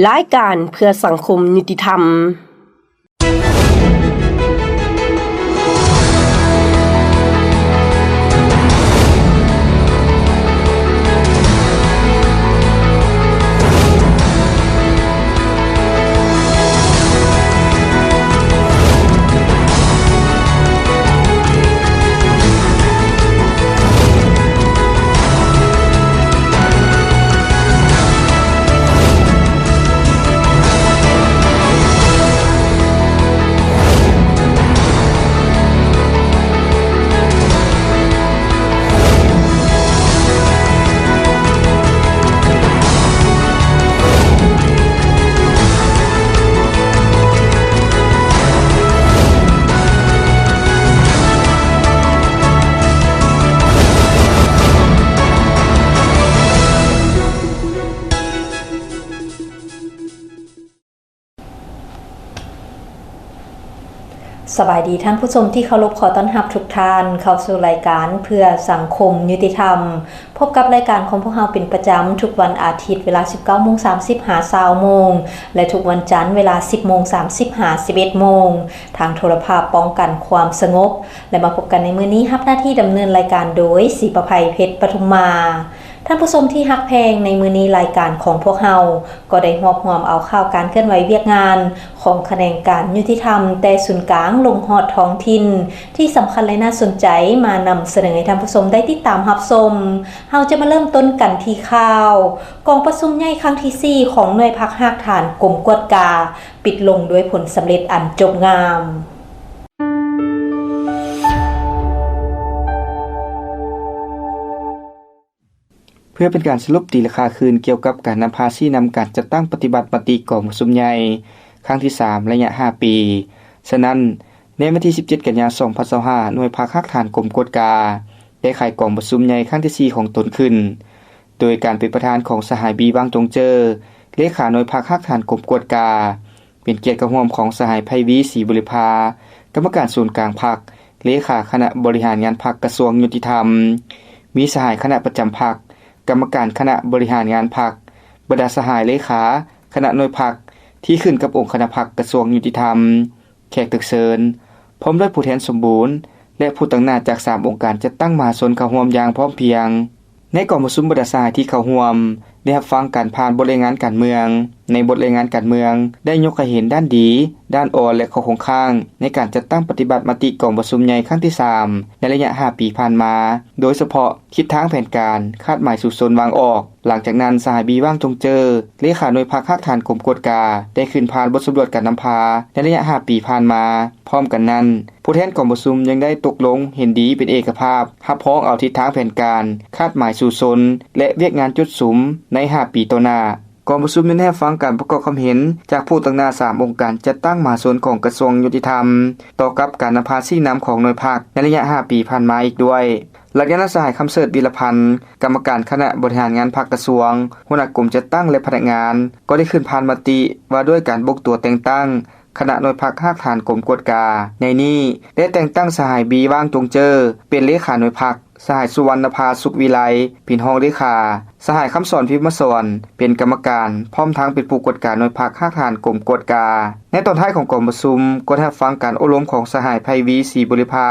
ລາຍການເພື່ອສັງຄົມຍຸຕິທຳ. ສະບາຍດີທ່ານຜູ້ຊົມທີ່ເຄົາລົບ, ຂໍຕ້ອນຮັບທຸກທ່ານເຂົ້າສູ່ລາຍການເພື່ອສັງຄົມຍຸຕິທຳ. ພົບກັບລາຍການຂອງພວກເຮົາເປັນປະຈຳທຸກວັນອາທິດເວລາສິບເກົ້າໂມງສາມສິບຫາຊາວໂມງ ແລະ ທຸກວັນຈັນເວລາສິບໂມງສາມສິບຫາສິບເອັດໂມງ ທາງໂທລະພາບປ້ອງກັນຄວາມສະຫງົບ ແລະ ມາພົບກັນໃນມື້ນີ້ ຮັບໜ້າທີ່ດຳເນີນລາຍການໂດຍ ສີປະໄພ ເພັດປະທຸມມາ. ທ່ານຜູ້ຊົມທີ່ຮັກແພງ, ໃນມື້ນີ້ລາຍການຂອງພວກເຮົາ ກໍໄດ້ຮວບຮວມເອົາຂ່າວການເຄື່ອນໄຫວວຽກງານຂອງຂະແໜງການຍຸຕິທຳ ແຕ່ສູນກາງລົງຮອດທ້ອງຖິ່ນ ທີ່ສຳຄັນ ແລະ ໜ້າສົນໃຈ ມານຳສະເໜີໃຫ້ທ່ານຜູ້ຊົມໄດ້ຕິດຕາມຮັບຊົມ. ເຮົາຈະມາເລີ່ມຕົ້ນກັນທີ່ຂ່າວ ກອງປະຊຸມໃຫຍ່ຄັ້ງທີສີ່ຂອງໜ່ວຍພັກຮາກຖານກົມກວດກາ ປິດລົງດ້ວຍຜົນສຳເລັດອັນຈົບງາມ. ເພື່ອເປັນການສະຫຼຸບຕີລາຄາຄືນກ່ຽວກັບການນຳພາຊີ້ນຳການຈັດຕັ້ງປະຕິບັດມະຕິກອງປະຊຸມໃຫຍ່ຄັ້ງທີສາມ ໄລຍະຫ້າປີ. ສະນັ້ນ, ໃນວັນທີສິບເຈັດ ກັນຍາ ສອງພັນຊາວຫ້າ ໜ່ວຍພັກຮາກຖານກົມກວດກາ ໄດ້ໄຂກອງປະຊຸມໃຫຍ່ຄັ້ງທີສີ່ຂອງຕົນຂຶ້ນ ໂດຍການເປັນປະທານຂອງສະຫາຍ ບີ ຫວ່າງ ຈົງເຈີ ເລຂາໜ່ວຍພັກຮາກຖານກົມກວດກາ, ເປັນກຽດເຂົ້າຮ່ວມຂອງສະຫາຍ ໄພວີ ສີບຸລິພາ ກຳມະການສູນກາງພັກ, ເລຂາຄະນະບໍລິຫານງານພັກກະຊວງຍຸຕິທຳ, ມີສະຫາຍຄະນະປະຈຳພັກ, ກຳມະການຄະນະບໍລິຫານງານພັກ, ບັນດາສະຫາຍເລຂາຄະນະໜ່ວຍພັກທີ່ຂຶ້ນກັບອົງຄະນະພັກກະຊວງຍຸຕິທຳ, ແຂກຖືກເຊີນ, ພ້ອມດ້ວຍຜູ້ແທນສົມບູນ ແລະ ຜູ້ຕາງໜ້າຈາກສາມອົງການຈັດຕັ້ງມະຫາຊົນເຂົ້າຮ່ວມຢ່າງພ້ອມພຽງ. ໃນກອງປະຊຸມ, ບັນດາສະຫາຍທີ່ເຂົ້າຮ່ວມໄດ້ຮັບຟັງການຜ່ານບົດລາຍງານການເມືອງ. ໃນບົດລາຍງານການເມືອງໄດ້ຍົກໃຫ້ເຫັນດ້ານດີ, ດ້ານອ່ອນ ແລະ ຂໍ້ຄົງຄ້າງໃນການຈັດຕັ້ງປະຕິບັດມະຕິກອງປະຊຸມໃຫຍ່ຄັ້ງທີສາມ ໃນໄລຍະຫ້າປີຜ່ານມາ, ໂດຍສະເພາະທິດທາງແຜນການ, ຄາດໝາຍສູ້ຊົນວາງອອກ. ຫຼັງຈາກນັ້ນ, ສະຫາຍ ບີ ຫວ່າງ ຈົງເຈີ ເລຂາໜ່ວຍພັກຮາກຖານກົມກວດກາ ໄດ້ຂຶ້ນຜ່ານບົດສຳຫຼວດການນຳພາໃນໄລຍະຫ້າປີຜ່ານມາ. ພ້ອມກັນນັ້ນ, ຜູ້ແທນກອງປະຊຸມຍັງໄດ້ຕົກລົງເຫັນດີເປັນເອກະພາບ ຮັບຮອງເອົາທິດທາງແຜນການ, ຄາດໝາຍສູ້ຊົນ ແລະ ວຽກງານຈຸດສຸມໃນຫ້າປີຕໍ່ໜ້າ. ກອງປະຊຸມຍັງໄດ້ຮັບຟັງການປະກອບຄຳເຫັນຈາກຜູ້ຕາງໜ້າສາມອົງການຈັດຕັ້ງມະຫາຊົນຂອງກະຊວງຍຸຕິທຳ ຕໍ່ກັບການນຳພາຊີ້ນຳຂອງໜ່ວຍພັກໃນໄລຍະຫ້າປີຜ່ານມາອີກດ້ວຍ. ຫຼັງຈາກນັ້ນ, ສະຫາຍ ຄຳເສີດ ວິລະພັນ ກຳມະການຄະນະບໍລິຫານງານພັກກະຊວງ, ຫົວໜ້າກົມຈັດຕັ້ງ ແລະ ພະນັກງານ ກໍໄດ້ຂຶ້ນຜ່ານມະຕິວ່າດ້ວຍການບຸກຕົວແຕ່ງຕັ້ງຄະນະໜ່ວຍພັກຮາກຖານກົມກວດກາ. ໃນນີ້ໄດ້ແຕ່ງຕັ້ງສະຫາຍ ບີ ຫວ່າງ ຈົງເຈີ ເປັນເລຂາໜ່ວຍພັກ, ສະຫາຍ ສຸວັນນະພາ ສຸກວິໄລ ເປັນຮອງເລຂາ, ສະຫາຍ ຄຳສອນ ພິມມະສອນ ເປັນກຳມະການ ພ້ອມທັງເປັນຜູ້ກວດກາໜ່ວຍພັກຮາກຖານກົມກວດກາ. ໃນຕອນທ້າຍຂອງກອງປະຊຸມ ກໍໄດ້ຮັບຟັງການໂອ້ລົມຂອງສະຫາຍ ໄພວີ ສີບຸລິພາ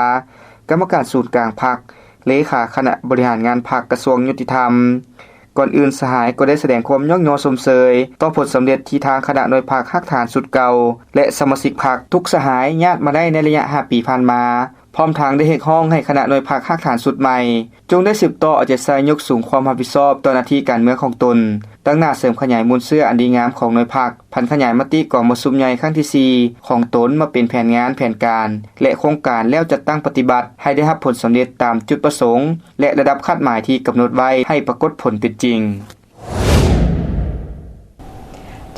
ກຳມະການສູນກາງພັກ, ເລຂາຄະນະບໍລິຫານງານພັກກະຊວງຍຸຕິທຳ. ກ່ອນອື່ນ, ສະຫາຍກໍໄດ້ສະແດງຄວາມຍ້ອງຍໍຊົມເຊີຍຕໍ່ຜົນສຳເລັດທີ່ທາງຄະນະໜ່ວຍພັກຮາກຖານຊຸດເກົ່າ ແລະ ສະມາຊິກພັກທຸກສະຫາຍຍາດມາໄດ້ໃນໄລຍະຫ້າປີຜ່ານມາ, ພ້ອມທັງໄດ້ຮຽກຮ້ອງໃຫ້ຄະນະໜ່ວຍພັກຮາກຖານຊຸດໃໝ່ ຈົ່ງໄດ້ສືບຕໍ່ເອົາໃຈໃສ່ຍົກສູງຄວາມຮັບຜິດຊອບຕໍ່ໜ້າທີ່ການເມືອງຂອງຕົນ, ຕັ້ງໜ້າເສີມຂະຫຍາຍມູນເຊື້ອອັນດີງາມຂອງໜ່ວຍພັກ, ຜັນຂະຫຍາຍມະຕິກອງປະຊຸມໃຫຍ່ຄັ້ງທີສີ່ຂອງຕົນມາເປັນແຜນງານ, ແຜນການ ແລະ ໂຄງການແລ້ວຈັດຕັ້ງປະຕິບັດໃຫ້ໄດ້ຮັບຜົນສຳເລັດຕາມຈຸດປະສົງ ແລະ ລະດັບຄາດໝາຍທີ່ກຳນົດໄວ້ໃຫ້ປາກົດຜົນເປັນຈິງ.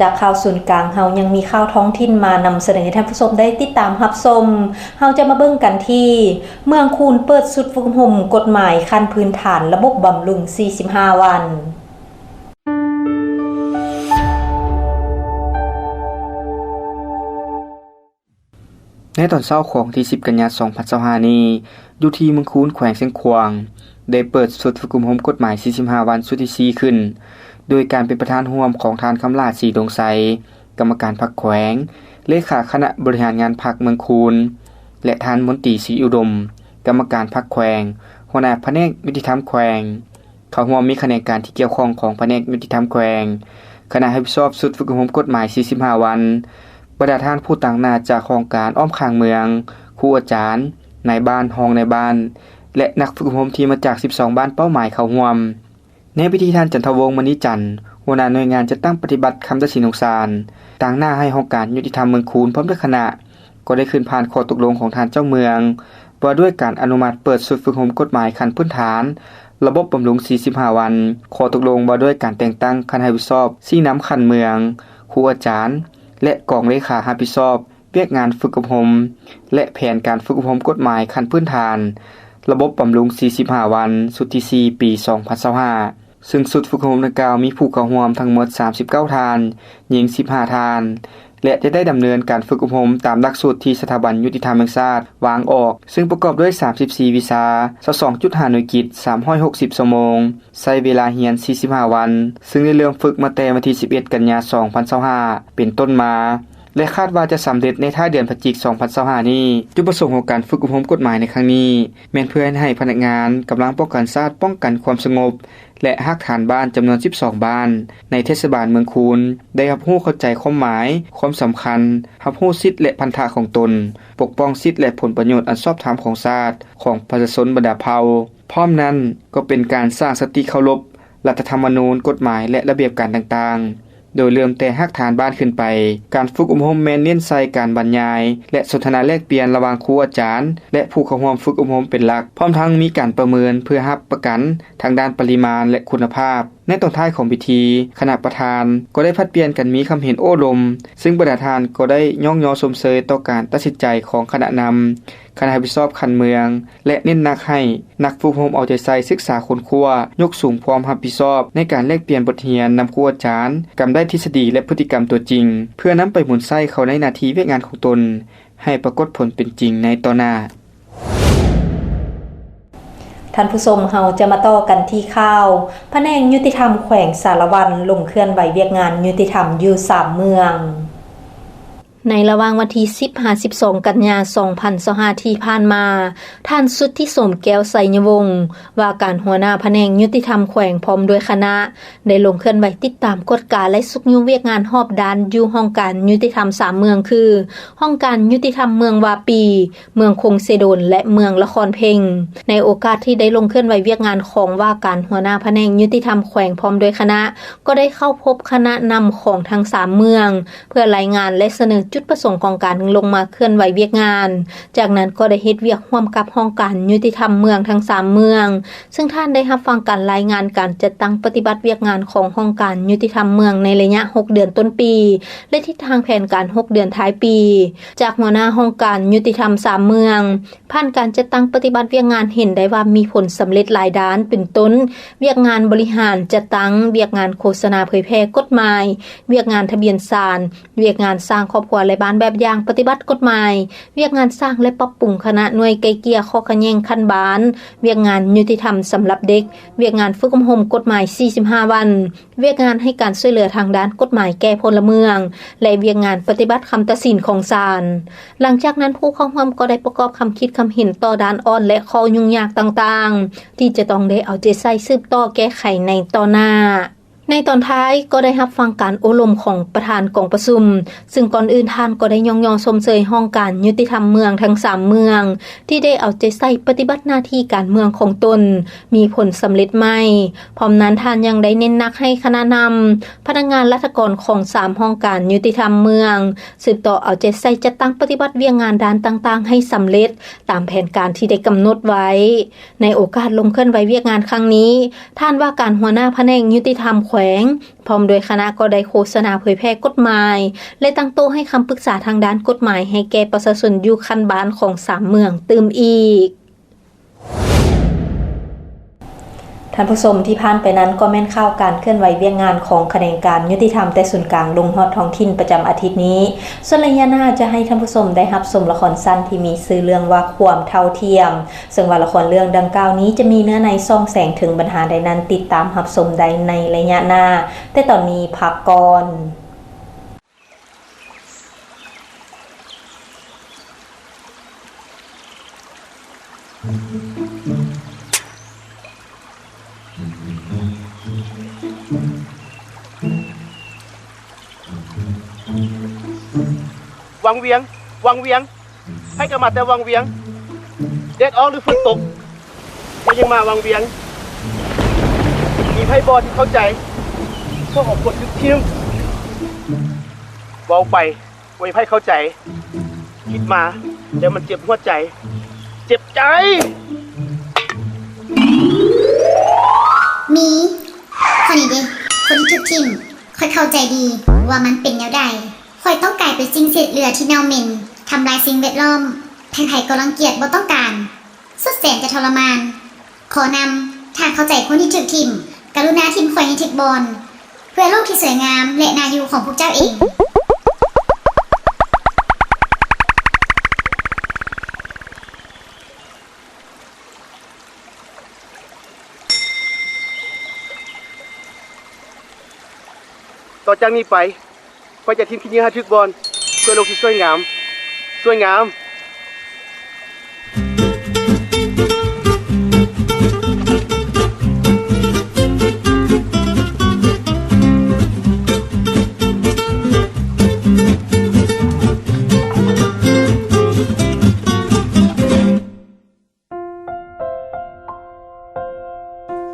ຈາກຂ່າວສູນກາງ, ເຮົາຍັງມີຂ່າວທ້ອງຖິ່ນມານຳສະເໜີໃຫ້ທ່ານຜູ້ຊົມໄດ້ຕິດຕາມຮັບຊົມ. ເຮົາຈະມາເບິ່ງກັນທີ່ ເມືອງຄູນເປີດຊຸດຝຶກອົບຮົມກົດໝາຍຂັ້ນພື້ນຖານລະບົບບຳລຸງສີ່ສິບຫ້າວັນ. ໃນຕອນເຊົ້າຂອງທີສິບ ກັນຍາ ສອງພັນຊາວຫ້ານີ້, ຢູ່ທີ່ເມືອງຄູນ ແຂວງຊຽງຂວາງ ໄດ້ເປີດຊຸດຝຶກອົບຮົມກົດໝາຍສີ່ສິບຫ້າວັນ ຊຸດທີສີ່ຂຶ້ນ, ໂດຍການເປັນປະທານຮ່ວມຂອງທ່ານ ຄຳຫຼ້າ ສີດົງໄຊ ກຳມະການພັກແຂວງ, ເລຂາຄະນະບໍລິຫານງານພັກເມືອງຄູນ ແລະ ທ່ານ ມົນຕີ ສີອຸດົມ ກຳມະການພັກແຂວງ, ຫົວໜ້າພະແນກຍຸຕິທຳແຂວງ. ເຂົ້າຮ່ວມມີຂະແໜງການທີ່ກ່ຽວຂ້ອງຂອງພະແນກຍຸຕິທຳແຂວງ, ຄະນະຮັບຜິດຊອບຊຸດຝຶກອົບຮົມກົດໝາຍສີ່ສິບຫ້າວັນ, ບັນດາທ່ານຜູ້ຕາງໜ້າຈາກຫ້ອງການອ້ອມຂ້າງເມືອງ, ຄູອາຈານ, ນາຍບ້ານ, ຮອງນາຍບ້ານ ແລະ ນັກຝຶກອົບຮົມທີ່ມາຈາກສິບສອງບ້ານເປົ້າໝາຍເຂົ້າຮ່ວມ. ໃນພິທີ ທ່ານ ຈັນທະວົງ ມະນີຈັນ ຫົວໜ້າໜ່ວຍງານຈັດຕັ້ງປະຕິບັດຄຳຕັດສິນຂອງສານ ຕາງໜ້າໃຫ້ຫ້ອງການຍຸຕິທຳເມືອງຄູນ ພ້ອມດ້ວຍຄະນະ ກໍໄດ້ຂຶ້ນຜ່ານຂໍ້ຕົກລົງຂອງທ່ານເຈົ້າເມືອງ ວ່າດ້ວຍການອະນຸມັດເປີດຊຸດຝຶກອົບຮົມກົດໝາຍຂັ້ນພື້ນຖານ ລະບົບບຳລຸງສີ່ສິບຫ້າວັນ, ຂໍ້ຕົກລົງວ່າດ້ວຍການແຕ່ງຕັ້ງຄະນະຮັບຜິດຊອບຊີ້ນຳຂັ້ນເມືອງ, ຄູອາຈານ ແລະ ກອງເລຂາຮັບຜິດຊອບ ວຽກງານຝຶກອົບຮົມ ແລະ ແຜນການຝຶກອົບຮົມກົດໝາຍຂັ້ນພື້ນຖານ ລະບົບບຳລຸງສີ່ສິບຫ້າວັນ ຊຸດທີສີ່ ປີສອງພັນຊາວຫ້າ ຊຶ່ງຊຸດຝຶກອົບຮົມດັ່ງກ່າວມີຜູ້ເຂົ້າຮ່ວມທັງໝົດສາມສິບເກົ້າທ່ານ, ຍິງສິບຫ້າທ່ານ ແລະ ຈະໄດ້ດຳເນີນການຝຶກອົບຮົມຕາມຫຼັກສູດທີ່ສະຖາບັນຍຸຕິທຳແຫ່ງຊາດວາງອອກ, ຊຶ່ງປະກອບດ້ວຍສາມສິບສີ່ວິຊາ, ຊາວສອງຈຸດຫ້າໜ່ວຍກິດ, ສາມຮ້ອຍຫົກສິບຊົ່ວໂມງ, ໃຊ້ເວລາຮຽນສີ່ສິບຫ້າວັນ, ຊຶ່ງໄດ້ເລີ່ມຝຶກມາແຕ່ວັນທີສິບເອັດ ກັນຍາ ສອງພັນຊາວຫ້າ ເປັນຕົ້ນມາ ແລະ ຄາດວ່າຈະສຳເລັດໃນທ້າຍເດືອນພະຈິກ ສອງພັນຊາວຫ້ານີ້. ຈຸດປະສົງຂອງການຝຶກອົບຮົມກົດໝາຍໃນຄັ້ງນີ້ ແມ່ນເພື່ອເຮັດໃຫ້ພະນັກງານກຳລັງປ້ອງກັນຊາດ, ປ້ອງກັນຄວາມສະຫງົບ ແລະ ຮາກຖານບ້ານຈຳນວນສິບສອງບ້ານ ໃນເທດສະບານເມືອງຄູນ ໄດ້ຮັບຮູ້ເຂົ້າໃຈຄວາມໝາຍ, ຄວາມສຳຄັນ, ຮັບຮູ້ສິດ ແລະ ພັນທະຂອງຕົນ, ປົກປ້ອງສິດ ແລະ ຜົນປະໂຫຍດອັນຊອບທຳຂອງຊາດ, ຂອງປະຊາຊົນບັນດາເຜົ່າ. ພ້ອມນັ້ນກໍເປັນການສ້າງສະຕິເຄົາລົບລັດຖະທຳມະນູນ, ກົດໝາຍ ແລະ ລະບຽບການຕ່າງໆ ໂດຍເລີ່ມແຕ່ຮາກຖານບ້ານຂຶ້ນໄປ. ການຝຶກອົບຮົມແມ່ນເນັ້ນໃສ່ການບັນຍາຍ ແລະ ສົນທະນາແລກປ່ຽນລະຫວ່າງຄູອາຈານ ແລະ ຜູ້ເຂົ້າຮ່ວມຝຶກອົບຮົມເປັນຫຼັກ, ພ້ອມທັງມີການປະເມີນເພື່ອຮັບປະກັນທາງດ້ານປະລິມານ ແລະ ຄຸນນະພາບ. ໃນຕອນທ້າຍຂອງພິທີ, ຄະນະປະທານກໍໄດ້ຜັດປ່ຽນກັນມີຄຳເຫັນໂອ້ລົມ, ຊຶ່ງບັນດາທ່ານກໍໄດ້ຍ້ອງຍໍຊົມເຊີຍຕໍ່ການຕັດສິນໃຈຂອງຄະນະນຳ, ຄະນະຮັບຜິດຊອບຂັ້ນເມືອງ ແລະ ເນັ້ນໜັກໃຫ້ນັກຝຶກອົບຮົມເອົາໃຈໃສ່ສຶກສາຄົ້ນຄວ້າ, ຍົກສູງຄວາມຮັບຜິດຊອບໃນການແລກປ່ຽນບົດຮຽນນຳຄູອາຈານ, ກຳໄດ້ທິດສະດີ ແລະ ພຶດຕິກຳຕົວຈິງ ເພື່ອນຳໄປໝູນໃຊ້ເຂົ້າໃນໜ້າທີ່ວຽກງານຂອງຕົນ ໃຫ້ປາກົດຜົນເປັນຈິງໃນຕໍ່ໜ້າ. ທ່ານຜູ້ຊົມ, ເຮົາຈະມາຕໍ່ກັນທີ່ຂ່າວ ພະແນກຍຸຕິທຳແຂວງສາລະວັນລົງເຄື່ອນໄຫວວຽກງານຍຸຕິທຳຢູ່ສາມເມືອງ. ໃນລະຫວ່າງວັນທີສິບຫາສິບສອງ ກັນຍາ ສອງພັນຊາວຫ້າ ທີ່ຜ່ານມາ, ທ່ານ ສຸດທິສົມ ແກ້ວໄຊຍະວົງ ວ່າການຫົວໜ້າພະແນກຍຸຕິທຳແຂວງ ພ້ອມດ້ວຍຄະນະ ໄດ້ລົງເຄື່ອນໄຫວຕິດຕາມກວດກາ ແລະ ຊຸກຍູ້ວຽກງານຮອບດ້ານຢູ່ຫ້ອງການຍຸຕິທຳສາມເມືອງ ຄື ຫ້ອງການຍຸຕິທຳເມືອງວາປີ, ເມືອງຄົງເຊໂດນ ແລະ ເມືອງລະຄອນເພັງ. ໃນໂອກາດທີ່ໄດ້ລົງເຄື່ອນໄຫວວຽກງານຂອງວ່າການຫົວໜ້າພະແນກຍຸຕິທຳແຂວງ ພ້ອມດ້ວຍຄະນະ ກໍໄດ້ເຂົ້າພົບຄະນະນຳຂອງທັງສາມເມືອງ ເພື່ອລາຍງານ ແລະ ສະເໜີຈຸດປະສົງຂອງການລົງມາເຄື່ອນໄຫວວຽກງານ. ຈາກນັ້ນກໍໄດ້ເຮັດວຽກຮ່ວມກັບຫ້ອງການຍຸຕິທຳເມືອງທັງສາມເມືອງ, ເຊິ່ງທ່ານໄດ້ຮັບຟັງການລາຍງານການຈັດຕັ້ງປະຕິບັດວຽກງານຂອງຫ້ອງການຍຸຕິທຳເມືອງໃນໄລຍະຫົກເດືອນຕົ້ນປີ ແລະ ທິດທາງແຜນການຫົກເດືອນທ້າຍປີ ຈາກຫົວໜ້າຫ້ອງການຍຸຕິທຳສາມເມືອງ. ຜ່ານການຈັດຕັ້ງປະຕິບັດວຽກງານເຫັນໄດ້ວ່າມີຜົນສຳເລັດຫຼາຍດ້ານ ເປັນຕົ້ນ ວຽກງານບໍລິຫານຈັດຕັ້ງ, ວຽກງານໂຄສະນາເຜີຍແຜ່ກົດໝາຍ, ວຽກງານທະບຽນສານ, ວຽກງານສ້າງຄອບຄົວ ແລະ ບ້ານແບບຢ່າງປະຕິບັດກົດໝາຍ, ວຽກງານສ້າງ ແລະ ປັບປຸງຄະນະໜ່ວຍໄກ່ເກ່ຍຂໍ້ຂັດແຍ່ງຂັ້ນບ້ານ, ວຽກງານຍຸຕິທຳສຳລັບເດັກ, ວຽກງານຝຶກອົບຮົມກົດໝາຍສີ່ສິບຫ້າວັນ, ວຽກງານໃຫ້ການຊ່ວຍເຫຼືອທາງດ້ານກົດໝາຍແກ່ພົນລະເມືອງ ແລະ ວຽກງານປະຕິບັດຄຳຕັດສິນຂອງສານ. ຫຼັງຈາກນັ້ນ, ຜູ້ເຂົ້າຮ່ວມກໍໄດ້ປະກອບຄຳຄິດຄຳເຫັນຕໍ່ດ້ານອ່ອນ ແລະ ຂໍ້ຫຍຸ້ງຍາກຕ່າງໆ ທີ່ຈະຕ້ອງໄດ້ເອົາໃຈໃສ່ສືບຕໍ່ແກ້ໄຂໃນຕໍ່ໜ້າ. ໃນຕອນທ້າຍກໍໄດ້ຮັບຟັງການໂອ້ລົມຂອງປະທານກອງປະຊຸມ, ຊຶ່ງກ່ອນອື່ນທ່ານກໍໄດ້ຍ້ອງຍໍຊົມເຊີຍຫ້ອງການຍຸຕິທຳເມືອງທັງສາມເມືອງ ທີ່ໄດ້ເອົາໃຈໃສ່ປະຕິບັດໜ້າທີ່ການເມືອງຂອງຕົນ ມີຜົນສຳເລັດໃໝ່. ພ້ອມນັ້ນທ່ານຍັງໄດ້ເນັ້ນໜັກໃຫ້ຄະນະນຳ, ພະນັກງານລັດຖະກອນຂອງສາມຫ້ອງການຍຸຕິທຳເມືອງ ສືບຕໍ່ເອົາໃຈໃສ່ຈັດຕັ້ງປະຕິບັດວຽກງານດ້ານຕ່າງໆໃຫ້ສຳເລັດຕາມແຜນການທີ່ໄດ້ກຳນົດໄວ້. ໃນໂອກາດລົງເຄື່ອນໄຫວວຽກງານຄັ້ງນີ້, ທ່ານວ່າການຫົວໜ້າພະແນກຍຸຕິທຳແຂວງ ພ້ອມດ້ວຍຄະນະກໍໄດ້ໂຄສະນາເຜີຍແຜ່ກົດໝາຍ ແລະ ຕັ້ງໂຕະໃຫ້ຄຳປຶກສາທາງດ້ານກົດໝາຍໃຫ້ແກ່ປະຊາຊົນຢູ່ຂັ້ນບ້ານຂອງສາມເມືອງຕື່ມອີກ. ທ ທ່ານຜູ້ຊົມ ທີ່ຜ່ານໄປນັ້ນກໍແມ່ນຂ່າວການເຄື່ອນໄຫວວຽກງານຂອງຂະແໜງການຍຸຕິທຳແຕ່ສູນກາງລົງຮອດທ້ອງຖິ່ນປະຈຳອາທິດນີ້. ສ່ວນໄລຍະໜ້າຈະໃຫ້ທ່ານຜູ້ຊົມໄດ້ຮັບຊົມລະຄອນສັ້ນທີ່ມີຊື່ເລື່ອງວ່າຄວາມເທົ່າທຽມ, ເຊິ່ງວ່າລະຄອນເລື່ອງດັ່ງກ່າວນີ້ຈະມີເນື້ອໃນສ່ອງແສງເຖິງບັນຫາໃດນັ້ນ ຕິດຕາມຮັບຊົມໄດ້ໃນໄລຍະໜ້າ, ແຕ່ຕອນນີ້ພັກກ່ອນ. ວັງວຽງ ວັງວຽງ ໃຜກໍມາແຕ່ວັງວຽງ ແດດອອກຫຼືຝົນຕົກ ກໍຍັງມາວັງວຽງ ມີໃຜບໍ່ທີ່ເຂົ້າໃຈ ພວກເຮົາຄວນຖືກຖິ້ມ ເວົ້າໄປ ບໍ່ມີໃຜເຂົ້າໃຈ ຄິດມາແລ້ວມັນເຈັບຫົວໃຈ ເຈັບໃຈ. ມີ ຂ້ອຍນີ້ເດ້ ຄົນທີ່ຖືກຖິ້ມ ຂ້ອຍເຂົ້າໃຈດີວ່າມັນເປັນແນວໃດ. ຂ້ອຍຕ້ອງກາຍເປັນສິ່ງເສດເຫຼືອທີ່ເນົ່າເໝັນ ທຳລາຍສິ່ງແວດລ້ອມ ໃຜໆກໍລັງກຽດບໍ່ຕ້ອງການ ສຸດແສນຈະທໍລະມານ. ຂໍນຳ ຖ້າເຂົ້າໃຈຄົນທີ່ຖືກຖິ້ມ ກະລຸນາຖິ້ມຂ້ອຍໃຫ້ຖືກບ່ອນ ເພື່ອໂລກທີ່ສວຍງາມ ແລະ ໜ້າຢູ່ຂອງພວກເຈົ້າເອງ. ຕໍ່ຈາກນີ້ໄປ ຂ້ອຍຈະຖິ້ມຂີ້ເຫຍື້ອໃຫ້ຖືກບ່ອນ ເພື່ອໂລກທີ່ສວຍງາມ ສວຍງາມ.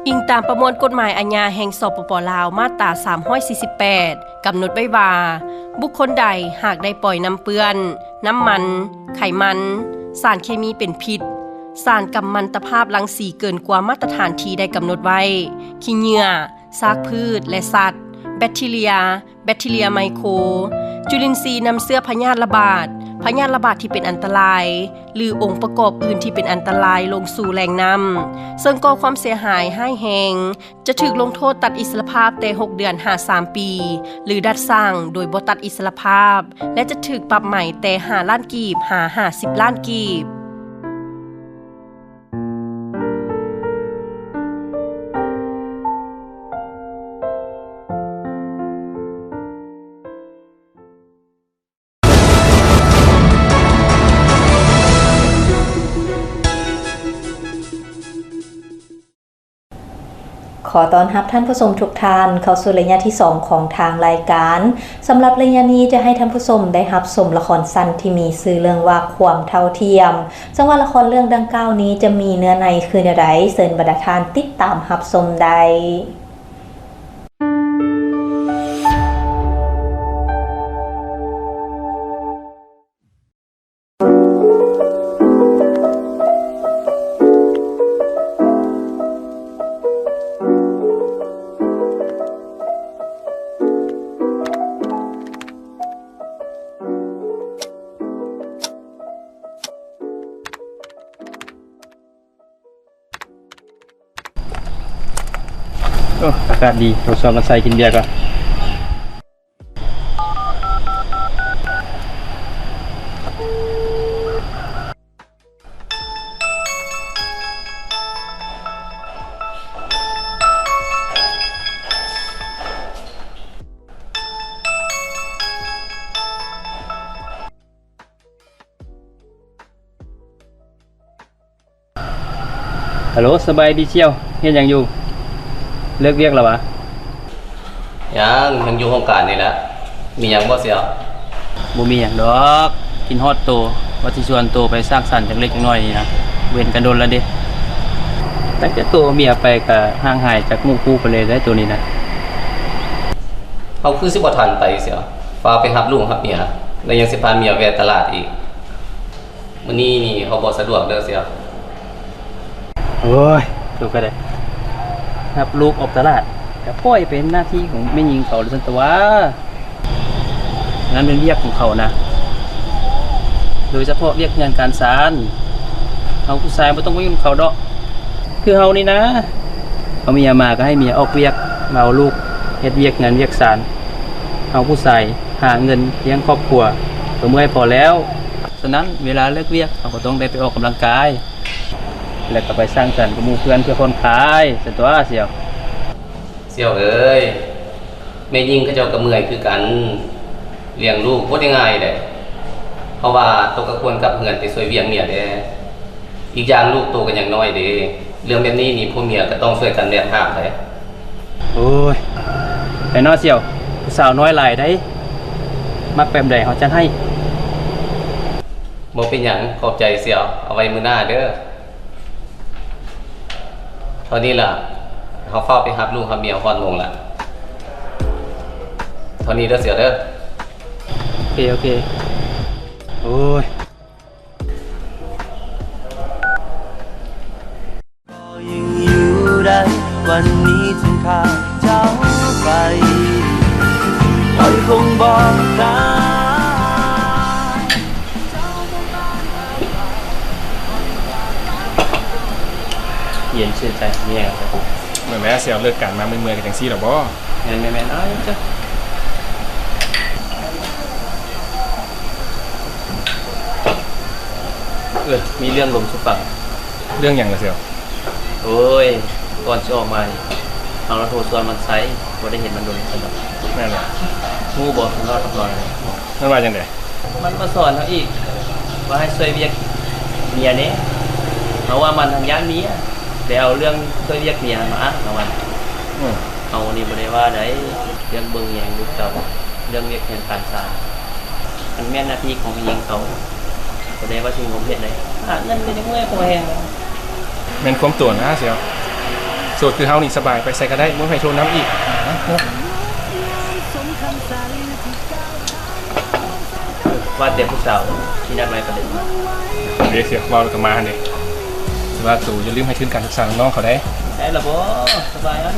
ອີງຕາມປະມວນກົດໝາຍອາຍາແຫ່ງ ສປປ ລາວ ມາດຕາ ສາມຮ້ອຍສີ່ສິບແປດ ກຳນົດໄວ້ວ່າ ບຸກຄົນໃດຫາກໄດ້ປ່ອຍນ້ຳເປື້ອນ, ນ້ຳມັນ, ໄຂມັນ, ສານເຄມີເປັນພິດ, ສານກຳມັນຕະພາບລັງສີເກີນກວ່າມາດຕະຖານທີ່ໄດ້ກຳນົດໄວ້, ຂີ້ເຫຍື້ອ, ຊາກພືດ ແລະ ສັດ, ແບັກທີເຣຍ, ແບັກທີເຣຍໄມໂຄ, ຈຸລິນຊີນຳເຊື້ອພະຍາດລະບາດ, ພະຍາດລະບາດທີ່ເປັນອັນຕະລາຍ ຫຼື ອົງປະກອບອື່ນທີ່ເປັນອັນຕະລາຍລົງສູ່ແຫຼ່ງນ້ຳ, ເຊິ່ງກໍ່ຄວາມເສຍຫາຍຮ້າຍແຮງ, ຈະຖືກລົງໂທດຕັດອິດສະລະພາບແຕ່ຫົກເດືອນຫາສາມປີ ຫຼື ດັດສ້າງໂດຍບໍ່ຕັດອິດສະລະພາບ ແລະ ຈະຖືກປັບໃໝແຕ່ຫ້າລ້ານກີບຫາຫ້າສິບລ້ານກີບ. ຂໍຕ້ອນຮັບທ່ານຜູ້ຊົມທຸກທ່ານເຂົ້າສູ່ໄລຍະທີສອງຂອງທາງລາຍການ. ສຳລັບໄລຍະນີ້ຈະໃຫ້ທ່ານຜູ້ຊົມໄດ້ຮັບຊົມລະຄອນສັ້ນທີ່ມີຊື່ເລື່ອງວ່າຄວາມເທົ່າທຽມ, ເຊິ່ງວ່າລະຄອນເລື່ອງດັ່ງກ່າວນີ້ຈະມີເນື້ອໃນຄືແນວໃດ, ເຊີນບັນດາທ່ານຕິດຕາມຮັບຊົມໄດ້. ໂອ້ ອາກາດດີ ເອົາຊອມມາໃສ່ກິນເບຍກ່ອນ. ຮັລໂຫຼ ສະບາຍດີສ່ຽວ ເຮັດຫຍັງຢູ່? ເລີກວຽກແລ້ວຫວາ? ຍັງ ຍັງຢູ່ຫ້ອງການນີ້ແຫຼະ. ມີຫຍັງບໍ່ສ່ຽວ? ບໍ່ມີຫຍັງດອກ ຄິດຮອດໂຕ ວ່າຊິຊວນໂຕໄປສ້າງສັນຈັກເລັກຈັກນ້ອຍນີ້ນະ. ເວັ້ນກັນດົນແລ້ວເດ້ ຕັ້ງແຕ່ໂຕເມຍໄປກະຫ່າງຫາຍຈາກໝູ່ຄູ່ໄປເລີຍເດ້ໂຕນີ້ນະ. ເຮົາຄືຊິບໍ່ທັນໄປສ່ຽວ ຟ້າວໄປຮັບລູກຮັບເມຍ ແລ້ວຍັງຊິພາເມຍແວ່ຕະຫຼາດອີກ. ມື້ນີ້ນີ້ເຮົາບໍ່ສະດວກເດີສ່ຽວ. ໂອ້ຍ ໂຕກະໄດ້ ຮັບລູກອອກຕະຫຼາດ ກະປ່ອຍເປັນໜ້າທີ່ຂອງແມ່ຍິງເຂົາຊັ້ນຕະຫວາ. ນັ້ນແມ່ນວຽກຂອງເຂົານະ ໂດຍສະເພາະວຽກເຮືອນການຊານ. ເຮົາຜູ້ຊາຍບໍ່ຕ້ອງມາຫຍຸ້ງເຂົາດອກ. ຄືເຮົານີ້ນະ ເອົາເມຍມາກໍໃຫ້ເມຍອອກວຽກ ມາເອົາລູກເຮັດວຽກເຮືອນວຽກຊານ. ເຮົາຜູ້ຊາຍຫາເງິນລ້ຽງຄອບຄົວກໍເມື່ອຍພໍແລ້ວ. ສະນັ້ນເວລາເລີກວຽກ ເຮົາກໍຕ້ອງໄດ້ໄປອອກກຳລັງກາຍ ແລະກໍໄປສັງສັນກັບໝູ່ເພື່ອນເພື່ອຜ່ອນຄາຍຊັ້ນຕົວະສ່ຽວ. ສ່ຽວເອີຍ, ແມ່ຍິງເຂົາເຈົ້າກໍເມື່ອຍຄືກັນ, ລ້ຽງລູກບໍ່ໄດ້ງ່າຍເດ້, ເພາະວ່າໂຕກໍຄວນກັບເຮືອນໄປຊ່ວຍວຽກເມຍແດ່. ອີກຢ່າງລູກໂຕກໍຍັງນ້ອຍເດ້, ເລື່ອງແບບນີ້ນີ້ ຜົວເມຍກໍຕ້ອງຊ່ວຍກັນແບກຫາມໄດ໋. ໂອ້ຍ ໄປເນາະສ່ຽວ, ຜູ້ສາວນ້ອຍຫຼາຍໄດ໋, ມັກແບບໃດເຮົາຈັດໃຫ້. ບໍ່ເປັນຫຍັງ, ຂອບໃຈສ່ຽວ, ເອົາໄວ້ມື້ໜ້າເດີ້. ເທົ່ານີ້ລະ, ເຮົາຟ້າວໄປຮັບລູກຮັບເມຍຮອດໂມງລະ. ເທົ່ານີ້ເດີ້ສ່ຽວເດີ້. ໂອເຄ ໂອເຄ. ໂອ້ຍ ເຢັນຊື່ນໃຈແຮງ. ແມ່ນແຫຼະ ຊິເອົາເລີກການມາເມື່ອຍໆ ກໍຈັ່ງຊີ້ລະບໍ? ແມ່ນໆໆ ເອົາເຈົ້າ. ເອີ ມີເລື່ອງລົມສູ່ຟັງ. ເລື່ອງຫຍັງລະສ່ຽວ? ໂອ້ຍ ກ່ອນຊິອອກມານີ້ ເຮົາລະໂທຊວນມັນໃຊ້ ບໍ່ໄດ້ເຫັນມັນດົນຊັ້ນດອກ. ແມ່ນລະ. ຮູ້ບໍ່ ເຮົາລະກັບນ້ອຍ ມັນວ່າຈັ່ງໃດ? ມັນມາສອນເຮົາອີກ ວ່າໃຫ້ຊ່ວຍວຽກເມຍແດ່. ເຮົາວ່າມັນຫັ້ນຢ້ານເມຍ ໄດ້ເອົາເລື່ອງຊ່ວຍວຽກເມຍຫັ້ນມາອ້າງເຮົາວ່າ. ອືມ ເຮົານີ້ບໍ່ໄດ້ວ່າໃດ ເລື່ອງເບິ່ງແຍງລູກເຕົ້າ ເລື່ອງວຽກເຮືອນການຊານ ມັນແມ່ນໜ້າທີ່ຂອງຜູ້ຍິງເຂົາ. ບໍ່ໄດ້ວ່າຊິງົມເຮັດໃດ ຫາເງິນກໍຍັງເມື່ອຍຄົວແຮງ. ແມ່ນຄວາມຕົວນະສ່ຽວ, ໂສດຄືເຮົານີ້ສະບາຍ ໄປໃສກໍໄດ້ ບໍ່ມີໃຜໂທນຳອີກ. ວ່າແຕ່ຜູ້ສາວທີ່ນັດໄວ້ປານໃດ? ເດ້ສ່ຽວ ເວົ້າແລ້ວກໍມາຫັ້ນເດ້. ແຕ່ວ່າໂຕຢ່າລືມໃຫ້ທຶນການສຶກສານ້ອງໆເຂົາເດ້. ໄດ້ລະບໍ? ສະບາຍແລ້ວ.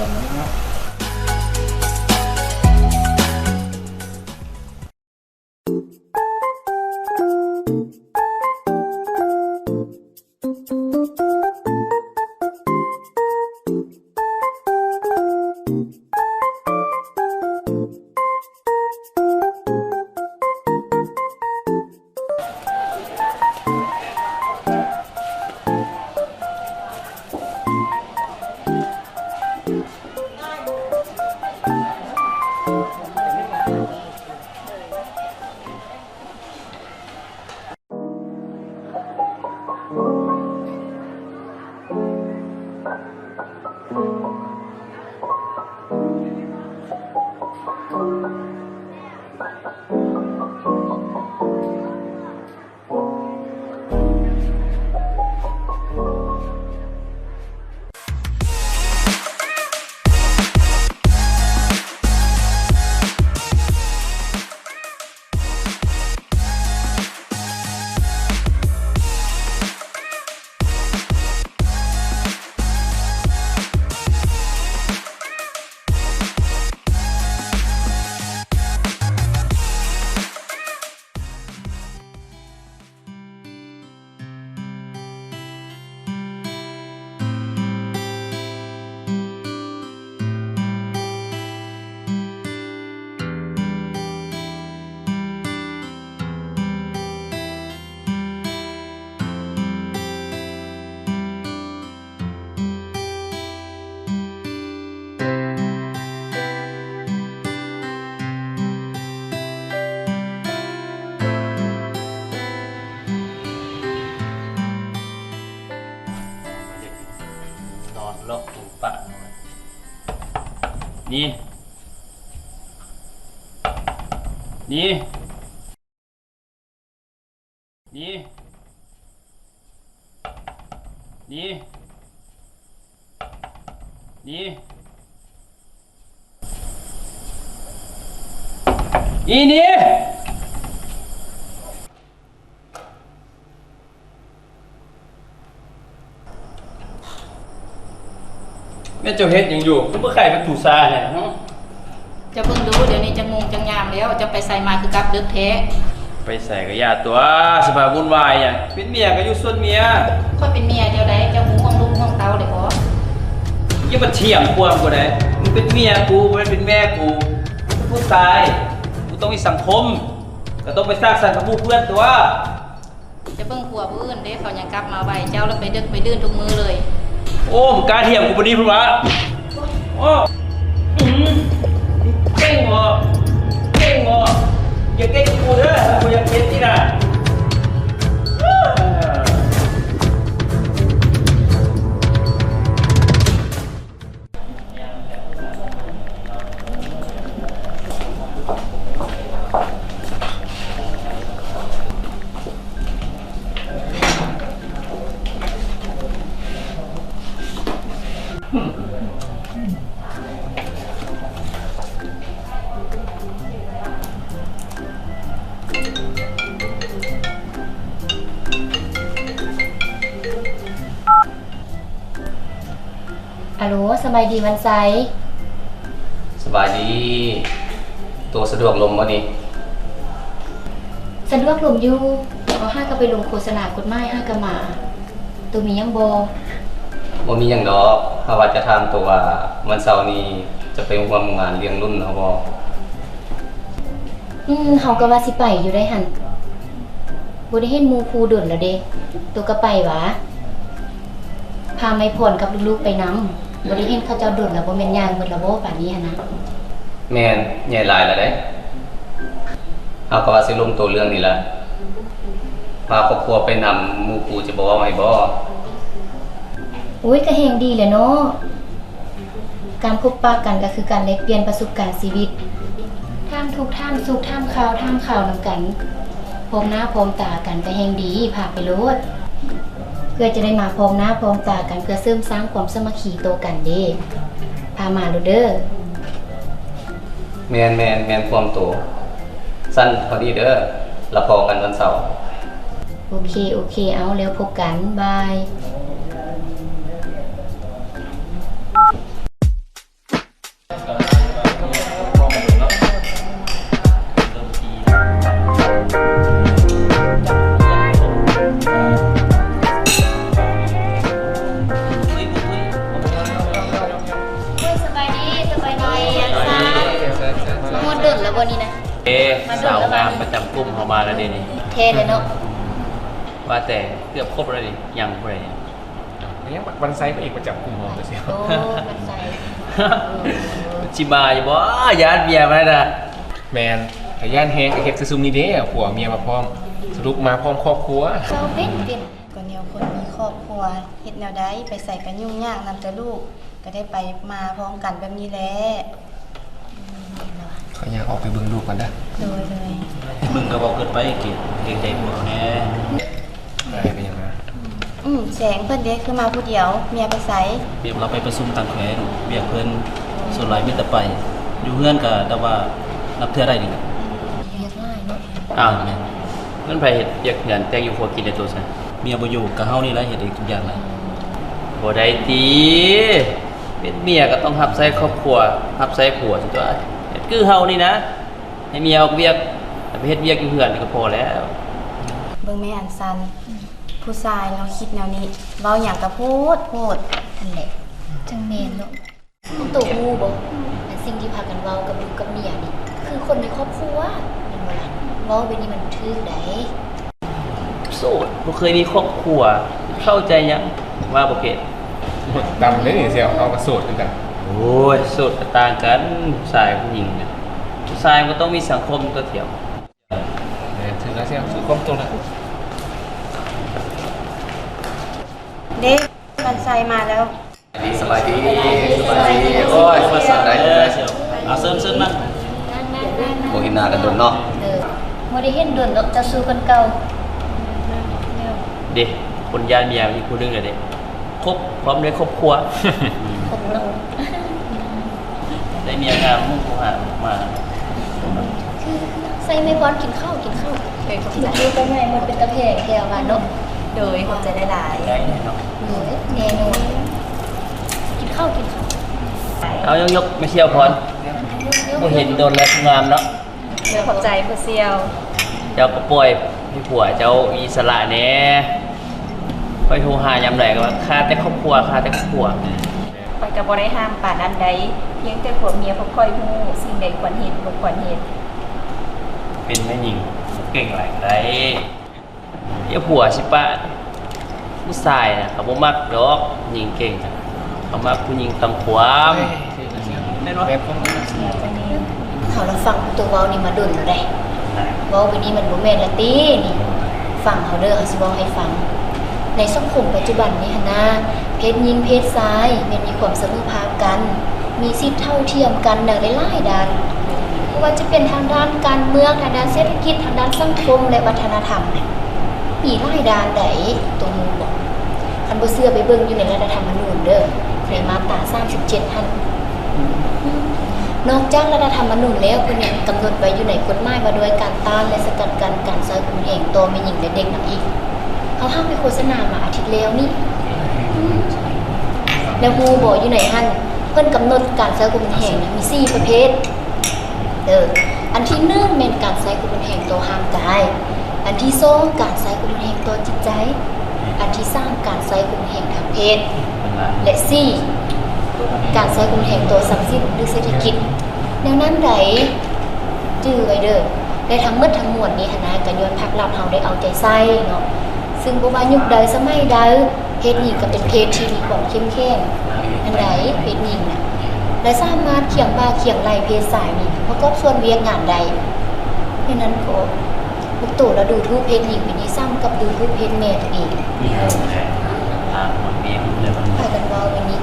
ນອນລອກຕູປະ ນີ້ ນີ້. ນີ້ ນີ້ ນີ້ ອີ່ນີ້. ແມ່ນເຈົ້າເຮັດຫຍັງຢູ່? ຄືບໍ່ໄຂປະຕູຊາແທ້? ເຈົ້າເບິ່ງດູ ດຽວນີ້ຈັກໂມງຈັກຍາມແລ້ວ? ເຈົ້າໄປໃສມາຄືກັບເດິກແທ້? ໄປໃສກໍຢ່າຕົວະ ຊິພາວຸ້ນວາຍຫຍັງ? ເປັນເມຍກໍຢູ່ສ່ວນເມຍ. ຂ້ອຍເປັນເມຍແນວໃດ? ເຈົ້າຮູ້ເລື່ອງລູກເລື່ອງເຕົ້າໄດ້ບໍ່? ເ ຢ່າມາຖຽງພວມກູໄດ໋. ມຶງເປັນເມຍກູ ບໍ່ແມ່ນເປັນແມ່ກູ. ກູເປັນຜູ້ຊາຍ ກູຕ້ອງມີສັງຄົມ ກໍຕ້ອງໄປສ້າງສັນກັບໝູ່ເພື່ອນຕົວະ. ຈະເບິ່ງຜົວຜູ້ອື່ນເດ້ ເຂົາຍັງກັບມາໄວ ເຈົ້າລະໄປດຶກໄປດື່ນທຸກມື້ເລີຍ. ໂອ້ ມຶງກ້າຖຽງກູປານນີ້ພຸ້ນຫວາ? ໂອ້ ອືມ ເກັ່ງບໍ? ເກັ່ງບໍ? ຢ່າເກັ່ງກູເດີ ກູຢາກເຈັບນີ້ນະ. ອາໂຫຼ ສະບາຍດີວັນໄຊ. ສະບາຍດີ. ໂຕສະດວກລົມບໍ່ນີ້? ສະດວກລົມຢູ່. ເອົາ ຫາກະໄປລົງໂຄສະນາກົດໝາຍຫາກະມາ. ໂຕມີຫຍັງບໍ່? ບໍ່ມີຫຍັງດອກ. ຫາກວ່າຈະຖາມໂຕວ່າ ວັນເສົານີ້ຈະໄປຮ່ວມງານລ້ຽງລຸ້ນເຮົາບໍ່? ອືມ ເຮົາກໍວ່າຊິໄປຢູ່ໃດຫັ້ນ. ບໍ່ໄດ້ເຫັນໝູ່ຄູ່ດົນແລ້ວເດ້. ໂຕກໍໄປຫວາ? ພາໄມພອນກັບລູກໆໄປນຳ. ບໍ່ໄດ້ເຫັນເຂົາເຈົ້າດົນແລ້ວ ບໍ່ແມ່ນຍ່າງໝົດແລ້ວບໍ່ປານນີ້ຫັ້ນນະ? ແມ່ນ, ໃຫຍ່ຫຼາຍແລ້ວເດ້. ເຮົາກໍວ່າຊິລົມໂຕເລື່ອງນີ້ລະ. ພາຄອບຄົວໄປນຳ ໝູ່ຄູ່ຈະບໍ່ເວົ້າໃຫ້ບໍ? ໂອ້ຍ ກໍແຮ່ງດີແຫຼະເນາະ. ການພົບປະກັນກໍຄືການແລກປ່ຽນປະສົບການຊີວິດ, ຖາມທຸກຖາມສຸກ ຖາມຂ່າວຖາມຄາວນຳກັນ, ພ້ອມໜ້າພ້ອມຕາກັນກໍແຮ່ງດີ, ພາໄປໂລດ. ເພື່ອຈະໄດ້ມາພ້ອມໜ້າພ້ອມຕາກັນ ເພື່ອເສີມສ້າງຄວາມສາມັກຄີຕໍ່ກັນເດ້. ພາມາໂລດເດີ. ແມ່ນໆ ແມ່ນຄວາມໂຕ. ຊັ້ນພໍດີເດີ, ລະພໍ້ກັນວັນເສົາ. ໂອເຄ ໂອເຄ, ເອົາ ແລ້ວພົບກັນ, ບາຍ. ໂອ້ຍ ສະບາຍດີ ສະບາຍດີ ອາຈານ. ມາຮອດດົນແລ້ວບໍ່ນີ້ນະ? ເອ ສາວງາມປະຈຳກຸ່ມເຮົາມາແລ້ວເດນີ້. ແທ້ແລ້ວເນາະ. ວ່າແຕ່ເກືອບຄົບແລ້ວນີ້ ຍັງຜູ້ໃດນີ້? ຍັງວັນໄຊ ພະເອກປະຈຳກຸ່ມເຮົາ. ໂອ້ ວັນໄຊ ຊິມາຢູ່ບໍ່? ຢ້ານເມຍມານະ. ແມ່ນ, ກະຢ້ານແຮງ ກະເຮັດຄືຊຸມນີ້ເດ້ ເອົາຜົວເອົາເມຍມາພ້ອມ. ສະຫຼຸບມາພ້ອມຄອບຄົວ. ເຈົ້າເປັນ ເປັນ ກໍແນວຄົນມີຄອບຄົວ ເຮັດແນວໃດ ໄປໃສກະຫຍຸ້ງຍາກນຳແຕ່ລູກ. ກໍໄດ້ໄປມາພ້ອມກັນແບບນີ້ແຫຼະ. ຂໍຍ່າງອອກໄປເບິ່ງລູກກ່ອນເດີ. ໂດຍ ໂດຍ. ມຶງກໍເວົ້າເກີນໄປ ເກດ ເກງໃຈພວກເຮົາແດ່. ເປັນຫຍັງນະ? ອືມ ແສງເພິ່ນເດ ຄືມາຜູ້ດຽວ? ເມຍໄປໃສ? ເມຍລາວໄປປະຊຸມຕ່າງແຂວງ ວຽກເພິ່ນ. ສ່ວນຫຼາຍມີແຕ່ໄປ ຢູ່ເຮືອນກໍແບບວ່ານັບເທື່ອໄດ້ນີ້ແຫຼະ. ວຽກຫຼາຍເນາະ. ອ້າວ ແມ່ນ. ມັນໃຜເຮັດວຽກເຮືອນ ແຕ່ງຢູ່ຄົວກິນແດ່ໂຕຊັ້ນ? ເມຍບໍ່ຢູ່ ກະເຮົານີ້ແຫຼະເຮັດເອງທຸກຢ່າງນະ. ບໍ່ໄດ້ຕິ ເປັນເມຍກໍຕ້ອງຮັບໃຊ້ຄອບຄົວ ຮັບໃຊ້ຜົວຊິຕົວະ. ເຮັດຄືເຮົານີ້ນະ ໃຫ້ເມຍອອກວຽກ ແລ້ວໄປເຮັດວຽກຢູ່ເຮືອນກໍພໍແລ້ວ. ເບິ່ງແມ່ອັນຊັນ ຜູ້ຊາຍເນາະ ຄິດແນວນີ້ ເວົ້າຫຍັງກໍໂພດໂພດ. ຫັ້ນແຫຼະ ຈັ່ງແມ່ນເນາະ. ໂຕຮູ້ບໍ່ ອັນສິ່ງທີ່ພາກັນເວົ້າກັບລູກກັບເມຍນີ້ ຄືຄົນໃນຄອບຄົວ ແມ່ນບໍ່ລະ? ເວົ້າແບບນີ້ມັນບໍ່ຖືກໃດ. ໂສດ ບໍ່ເຄີຍມີຄອບຄົວ ເຂົ້າໃຈຫຍັງ ວ່າບໍ່ເກັ່ງ. ໂອ້ຍ ຕ່ຳເດ້ນີ້ ເຊວ ເຮົາກໍໂສດຄືກັນ. ໂອ້ຍ ໂສດກໍຕ່າງກັນ ຜູ້ຊາຍຜູ້ຍິງນະ. ຜູ້ຊາຍມັນກໍຕ້ອງມີສັງຄົມຕົວະ ທ່ຽວ. ເອີ ຖືກແລ້ວ ເຊວ ຖືກຄວາມຕົວະ. ເດ້ ມັນໃສ່ມາແລ້ວ. ສະບາຍດີ ສະບາຍດີ. ໂອ້ຍ ມາສາຍໃດເດີ. ເອົາ ເຊີນ ເຊີນ ນັ່ງ. ບໍ່ເຫັນໜ້າກັນດົນເນາະ. ເອີ ບໍ່ໄດ້ເຫັນດົນດອກ ເຈົ້າຊູ້ຄົນເກົ່າ. ເດ້ ຄົນຢ້ານເມຍອີກຜູ້ໜຶ່ງແລ້ວເດ້. ຄົບ ພ້ອມໄດ້ຄົບຄົວ. ຄົບເນາະ. ໄດ້ເມຍງາມ ຫູ່ຫາມາ. ໃສ່ໄມ້ພອນ ກິນເຂົ້າ ກິນເຂົ້າ. ເອີ ກິນເຂົ້າໄປໃໝ່ ໝົດເປັນຕາແພງແທ້ວ່າເນາະ. ໂດຍ ຂອບໃຈຫຼາຍໆ. ໄດ້ເນາະ. ໂດຍ ແນ່ນອນ. ກິນເຂົ້າ ກິນເຂົ້າ. ເອົາ ຍົກໆ ແມ່ສ່ຽວພອນ. ບໍ່ເຫັນດົນແລ້ວ ງາມເນາະ. ຂອບໃຈຜູ້ສ່ຽວ. ເຈົ້າກໍປ່ອຍໃຫ້ຜົວເຈົ້າມີອິດສະຫຼະແດ່. ຂ້ອຍໂທຫາຍາມໃດກໍວ່າ ຄາແຕ່ຄອບຄົວ ຄາແຕ່ຄອບຄົວ. ກໍບໍ່ໄດ້ຫ້າມປານນັ້ນໃດ, ພຽງແຕ່ຜົວເມຍພວກຂ້ອຍຮູ້ສິ່ງໃດຄວນເຮັດ ບໍ່ຄວນເຮັດ. ເປັນແມ່ຍິງ ເກັ່ງຫຼາຍກໍໄດ້. ເອີຍ ຜົວຊິປະ ຜູ້ຊາຍນະ ເຂົາບໍ່ມັກດອກຜູ້ຍິງເກັ່ງນະ, ເຂົາມັກຜູ້ຍິງຟັງຄວາມ. ເຮົາລະຟັງໂຕເວົ້ານີ້ມາດົນແລ້ວໃດ໋. ເວົ້າໄປນີ້ມັນບໍ່ແມ່ນລະຕິນີ້. ຟັງເຮົາເດີ ເຮົາຊິເວົ້າໃຫ້ຟັງ. ໃນສັງຄົມປັດຈຸບັນນີ້ຫັ້ນນາ ເພດຍິງເພດຊາຍແມ່ນມີຄວາມສະເໝີພາບກັນ, ມີສິດເທົ່າທຽມກັນໃນຫຼາຍໆດ້ານ, ບໍ່ວ່າຈະເປັນທາງດ້ານການເມືອງ, ທາງດ້ານເສດຖະກິດ, ທາງດ້ານສັງຄົມ ແລະ ວັດທະນະທຳ. ມີຫຼາຍດ້ານໃດ໋ ຕົວໝູ່ບອກ. ຄັນບໍ່ເຊື່ອໄປເບິ່ງຢູ່ໃນລັດຖະທຳມະນູນເດີ ໃນມາດຕາສາມສິບເຈັດຫັ້ນ. ນອກຈາກລັດຖະທຳມະນູນແລ້ວ ເພິ່ນຍັງກຳນົດໄວ້ຢູ່ໃນກົດໝາຍວ່າດ້ວຍການຕ້ານ ແລະ ສະກັດກັ້ນການໃຊ້ຄວາມແຮງຕໍ່ແມ່ຍິງ ແລະ ເດັກນຳອີກ. ເຮົາຫາໄປໂຄສະນາມາອາທິດແລ້ວນີ້. ແລ້ວຮູ້ບໍ່ ຢູ່ໃນຫັ້ນ ເພິ່ນກຳນົດການໃຊ້ຄວາມແຮງມີສີ່ປະເພດ. ເອີ ອັນທີໜຶ່ງແມ່ນການໃຊ້ຄວາມຮຸນແຮງຕໍ່ຮ່າງກາຍ, ອັນທີສອງການໃຊ້ຄວາມຮຸນແຮງຕໍ່ຈິດໃຈ, ອັນທີສາມການໃຊ້ຄວາມຮຸນແຮງທາງເພດ ແລະ ສີ່ການໃຊ້ຄວາມຮຸນແຮງຕໍ່ຊັບສິນ ຫຼື ເສດຖະກິດ. ແນວນັ້ນໃດຈື່ໄວ້ເດີ. ແລະ ທັງໝົດທັງມວນນີ້ຫັ້ນນະ ກໍຍ້ອນພາກລັດເຮົາໄດ້ເອົາໃຈໃສ່ເນາະ, ຊຶ່ງບໍ່ວ່າຍຸກໃດສະໄໝໃດ ເພດນີ້ກໍເປັນເພດທີ່ມີຄວາມເຂັ້ມແຂງອັນໃດ ເພດຍິງນະ ແລະ ສາມາດຄຽງບ່າຄຽງໄຫຼ່ເພດຊາຍນີ້ປະກອບສ່ວນວຽກງານໄດ້. ແນວນັ້ນກໍພວກໂຕລະດູຖູກເພດຍິງໄປນີ້ຊ້ຳກັບດູຖູກເພດແມ່ໂຕເອງ. ພາກັນເວົ້າໄປນີ້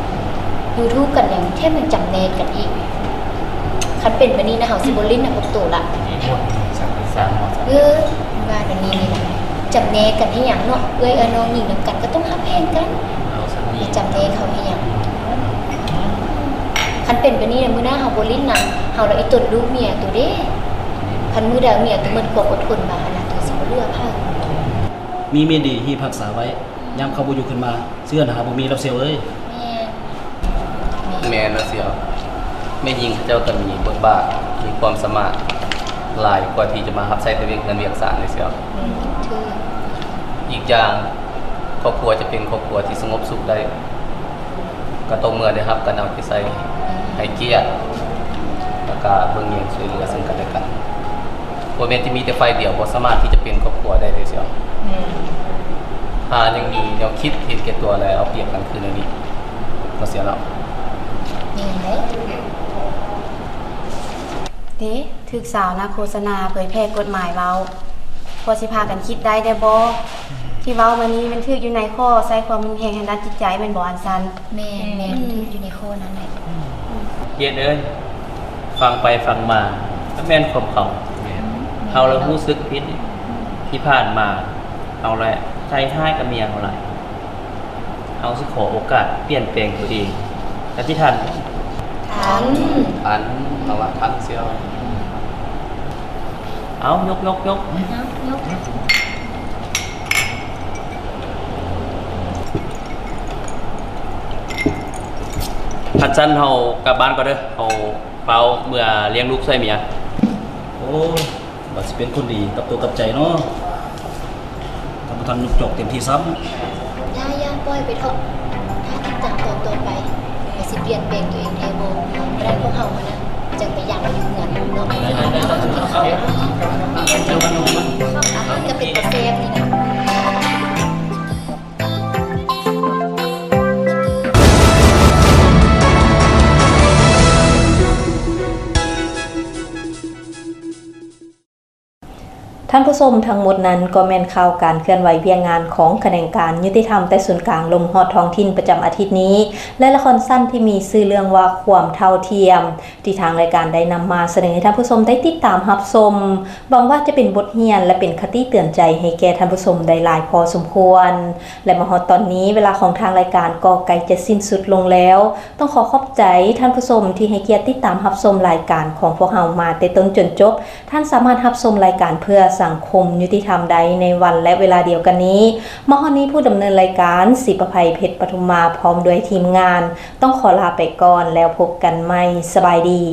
ດູຖູກກັນຫຍັງແຖມຍັງຈຳແນກກັນອີກ. ຄັນເປັນແບບນີ້ນະ ເຮົາຊິບໍ່ຫຼິ້ນນຳພວກໂຕລະ. ເອີ ວ່າແນວນີ້ນີ້ລະ ຈຳແນກກັນເຮັດຫຍັງເນາະ? ເອື້ອຍ ເອື້ອຍນ້ອງຍິງນຳກັນກໍຕ້ອງຮັກແພງກັນ, ໄປຈຳແນກເຂົາເຮັດຫຍັງ? ຄັນເປັນແບບນີ້ນະ ມື້ໜ້າເຮົາບໍ່ຫຼິ້ນນຳ, ເຮົາລະອີ່ຕົນລູກເມຍໂຕເດ້. ຄັນມື້ໃດເມຍໂຕໝົດຄວາມອົດທົນມາຫັ້ນນະ ໂຕຊິບໍ່ເຫຼືອໃຜ. ມີເມຍດີທີ່ຮັກສາໄວ້ ຍາມເຂົາບໍ່ຢູ່ຂຶ້ນມາ ເຊື້ອນະຫາບໍ່ມີແລ້ວສ່ຽວເອີຍ. ແມ່ນ ແມ່ນລະສ່ຽວ. ແມ່ຍິງເຂົາເຈົ້າກໍມີບົດບາດ ມີຄວາມສາມາດຫຼາຍກວ່າທີ່ຈະມາຮັບໃຊ້ແຕ່ວຽກເຮືອນວຽກຊານເລີຍສ່ຽວ. ແມ່ນ ຖືກ. ອີກຢ່າງ ຄອບຄົວຈະເປັນຄອບຄົວທີ່ສະຫງົບສຸກໄດ້ ກໍຕໍ່ເມື່ອໄດ້ຮັບການເອົາໃຈໃສ່ ໃຫ້ກຽດ ແລ້ວກໍເບິ່ງແຍງຊ່ວຍເຫຼືອເຊິ່ງກັນແລະກັນ. ບໍ່ແມ່ນຈະມີແຕ່ຝ່າຍດຽວ ບໍ່ສາມາດທີ່ຈະເປັນຄອບຄົວໄດ້ເລີຍສ່ຽວ. ແມ່ນ. ຖ້າຍັງມີແນວຄິດເຫັນແກ່ຕົວ ແລະ ເອົາປຽບກັນຄືແນວນີ້ ເນາະສ່ຽວເນາະ. ແມ່ນເດ້. ເດ້ ຖືກສາວນັກໂຄສະນາເຜີຍແຜ່ກົດໝາຍເວົ້າ. ພໍຊິພາກັນຄິດໄດ້ແດ່ບໍ່? ທີ່ເວົ້າມານີ້ແມ່ນຖືກຢູ່ໃນຂໍ້ໃຊ້ຄວາມຮຸນແຮງທາງດ້ານຈິດໃຈແມ່ນບໍ່ ອັນຊັນ? ແມ່ນ ແມ່ນ ຖືກຢູ່ໃນຂໍ້ນັ້ນແຫຼະ. ກຽດເອີຍ ຟັງໄປຟັງມາ ມັນແມ່ນຄວາມເຂົາ. ເຮົາລະຮູ້ສຶກຜິດ ທີ່ຜ່ານມາເຮົາລະໃຈຮ້າຍກັບເມຍເຮົາຫຼາຍ. ເຮົາຊິຂໍໂອກາດປ່ຽນແປງຕົວເອງ. ທັນຊິທັນ? ທັນ ທັນ ເຮົາວ່າທັນສ່ຽວ. ເອົາ ຍົກ ຍົກ ຍົກ. ເອົາ ຍົກ. ຄັນຊັ້ນເຮົາກັບບ້ານກ່ອນເດີ, ເຮົາຟ້າວເມືອລ້ຽງລູກຊ່ວຍເມຍ. ໂອ້ ວ່າຊິເປັນຄົນດີກັບໂຕກັບໃຈເນາະ, ກໍບໍ່ທັນຍົກຈອກເຕັມທີ່ຊ້ຳ. ຢ່າ ຢ່າ ປ່ອຍໄປເຖາະ. ຖ້າຕິດຕາມຕອນຕໍ່ໄປ ວ່າຊິປ່ຽນແປງຕົວເອງແທ້ບໍ່. ແລ້ວພວກເຮົາຫັ້ນນະ ຈັ່ງໄປຢາມຢູ່ເຮືອນເນາະ. ໄດ້ ໄດ້ ໄດ້ ໄດ້. ອາຫານກໍເປັນຕາແຊບນີ້ນະ. ທ່ານຜູ້ຊົມ, ທັງໝົດນັ້ນກໍແມ່ນຂ່າວການເຄື່ອນໄຫວວຽກງານຂອງຂະແໜງການຍຸຕິທຳແຕ່ສູນກາງລົງຮອດທ້ອງຖິ່ນປະຈຳອາທິດນີ້ ແລະ ລະຄອນສັ້ນທີ່ມີຊື່ເລື່ອງວ່າ ຄວາມເທົ່າທຽມ ທີ່ທາງລາຍການໄດ້ນຳມາສະເໜີໃຫ້ທ່ານຜູ້ຊົມໄດ້ຕິດຕາມຮັບຊົມ. ຫວັງວ່າຈະເປັນບົດຮຽນ ແລະ ເປັນຄະຕິເຕືອນໃຈໃຫ້ແກ່ທ່ານຜູ້ຊົມໄດ້ຫຼາຍພໍສົມຄວນ. ແລະ ມາຮອດຕອນນີ້ ເວລາຂອງທາງລາຍການກໍໃກ້ຈະສິ້ນສຸດລົງແລ້ວ. ຕ້ອງຂໍຂອບໃຈທ່ານຜູ້ຊົມທີ່ໃຫ້ກຽດຕິດຕາມຮັບຊົມລາຍການຂອງພວກເຮົາມາແຕ່ຕົ້ນຈົນຈົບ. ທ່ານສາມາດຮັບຊົມລາຍການເພື່ອສັງຄົມຍຸຕິທຳໄດ້ໃນວັນ ແລະ ເວລາດຽວກັນນີ້. ມາຮອດນີ້ ຜູ້ດຳເນີນລາຍການ ສີປະໄພ ເພັດປະທຸມມາ ພ້ອມດ້ວຍທີມງານ ຕ້ອງຂໍລາໄປກ່ອນ ແລ້ວພົບກັນໃໝ່. ສະບາຍດີ.